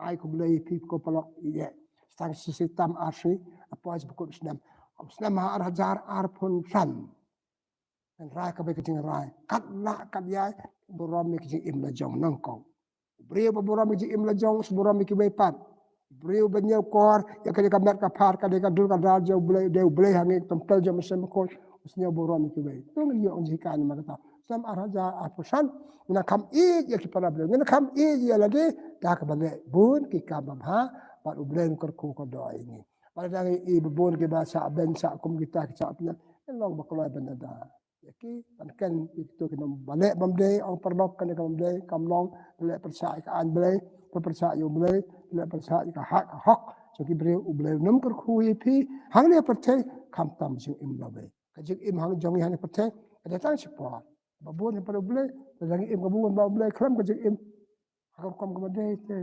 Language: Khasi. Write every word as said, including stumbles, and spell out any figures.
Ai khublei phi ko paralok ïa. Tang shi shi tam ar shi, apoi shi bakut snem. Snem ha ar hajar arphew san. Ngan rai kaba ka jingrai. Katba kat ïa, burom ïa ka jingim la jong nangkong. Briew ba burom ïa ka jingim la jong, burom ïa kiwei pat. Briew ba ñiewkor ïa ka, ïa ka met ka phad, ka dei ka dur ka dar jong U Blei, dei U Blei ha ngi, templ jong U Mynsiem Bakhuid. Sñiaw burom ïa kiwei. To ngin ïoh jinghikai namar kata. Snem ar hajar arphew san, ngin kham ïeit ïa ki para briew, ngin kham ïeit ïa lade da kaba leh bun ki kam babha, bad U Blei un kyrkhu kyrdoh ïa ngi. Bad lada ngi i ba bun kiba shah beiñ, shah kum kita, ki shah pynïap, ngin long ba kloi ban da. Ïa ki, ban ken ïa kito ki nongba leh bymdei, ong paralok, kane ka bymdei kam long. Leh pyrshah ïa ka aiñ Blei, pyrshah ïa U Blei, leh pyrshah ïa ka hok, ka hok jong ki briew, U Blei un ym kyrkhu ïa phi hangne ha pyrthei, khamtam jingim lawei. Ka jingim ha jong ngi hangne ha pyrthei ka dei tang shipor. Ba bun ha pyrthei U Blei, lada ngi im ka bun ba U Blei khlem ka jingim, ha ka rukom kaba dei te.